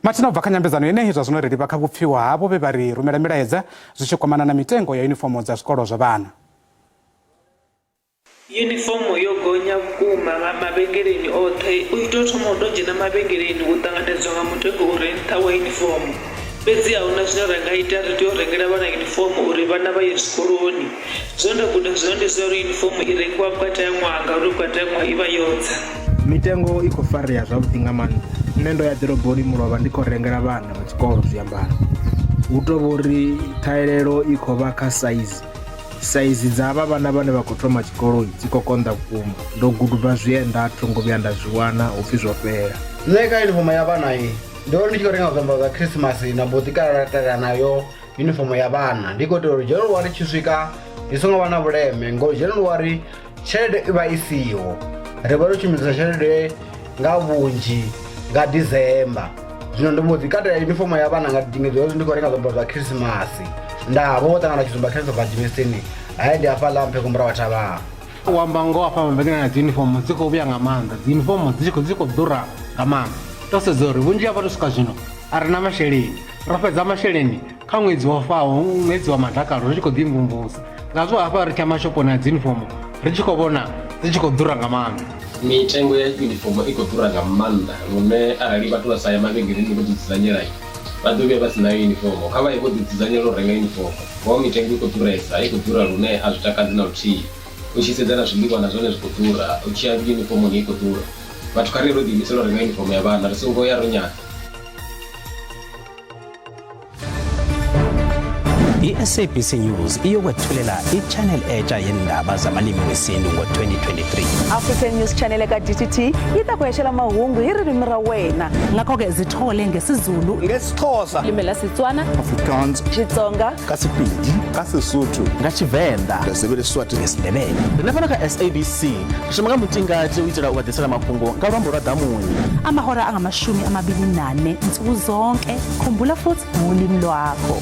Mathina u bva kha nyambedzano yeneyi zwa zwino ri livha kha vhupfiwa havho vhe vha ri rumela milaedza zwi tshi kwamana na mitengo ya yunifomo dza zwikolo zwa vhana. Yunifomo yo gonya vhukuma mavhengeleni oṱhe. U tou thoma u tou dzhena mavhengeleni u ṱanganedzwa nga mutengo u re nṱha wa yunifomo. Fhedzi a hu na zwine ra nga ita, ri tea u rengela vhana yunifomo uri vhana vha ye zwikoloni. Zwe nda guda zwone ndi zwa uri yunifomo i rengiwa vhukati ha ṅwaha ngauri vhukati ha ṅwaha i vha yo tsa. Mitengo i khou farea zwavhuḓi nga maanḓa. Nṋe ndo ya ḓoroboni mulovha ndi khou rengela vhana vha tshikolo zwiambaro. Hu tou vha uri ṱhahelelo i khou vha kha saizi. Saizi dza havha vhana vhane vha khou thoma tshikolo dzi khou konḓa vhukuma. Ndo guduba zwienda a tho ngo vhuya nda zwi wana hu pfi zwo fhela. Nṋe kha yunifomo ya vhana ndi uri ndi tshi khou renga zwiambaro zwa khrisimasi nda mbo ḓi kalatelela nayo yunifomo ya vhana ndi khou itela uri January tshi swika ndi songo vha na vhuleme ngori January tshelede i vha i siho ri vha ro shumisa tshelede nga vhunzhi nga December zwino ndi mbo ḓi katela yunifomo ya vhana nga ndi khou renga zwiambaro zwa khrisimasi nda vho vho ṱangana tshizumba khristofa Jimisini hayi ndi hafhaḽa mpheko murahu ha thavha. U amba ngoho hafha mavhengeleni a dzi yunifomo dzi khou vhuya nga maanḓa dzi yunifomo dzi tshi khou ḓura nga maanḓa to sedza uri vhunzhi ha vhathu swika zwino a ri na masheleni ro fhedza masheleni kha ṅwedzi wo faho ṅwedzi wa madakalo ri tshi khou ḓi mvumvusa ngazwo hafha ri tsha mashoponi a dzi yunifomo ri tshi khou vhona dzi tshi khou ḓura nga maanḓa. Mitengo ya yunifomo i khou ḓura nga maanḓa lune arali vhathu vha sa ya mavhengeleni vho ḓidzudzanyela vha ḓo vhuya vha si nayo yunifomo. Kha vha ye vho ḓidzudzanyela u renga yunifomo ngoho mitengo i khou ḓuresa, i khou ḓura lune a zwi takadzi na luthihi. U tshi sedza na zwiḽiwa na zwone zwi khou ḓura, u tshi ya yunifomoni i khou ḓura. Vhathu kha ri ye ro ḓiimisela u renga yunifomo ya vhana, ri songo ya ro nyadza. I-SABC News iyokwethulela i-channel etja yeendaba zamalimi wesintu ngo-2023. African News Channel eka DTT yi ta ku hexela mahungu hi ririmi ra wena. Ngakho-ke zithole ngesiZulu, ngesiXhosa, limi la Setswana, Afrikaans, Xitsonga, ka Sepedi, ka Sesotho, nga Tshivenḓa, Ndebele, Siswati, ngesiNdebele. Riṋe fhano kha SABC ri shuma nga mutingati u itela u vha ḓisela mafhungo nga luambo lwa ḓamuni. Amahora angamashumi amabili nane nsuku zonke. Khumbula futhi ngolimi lwakho.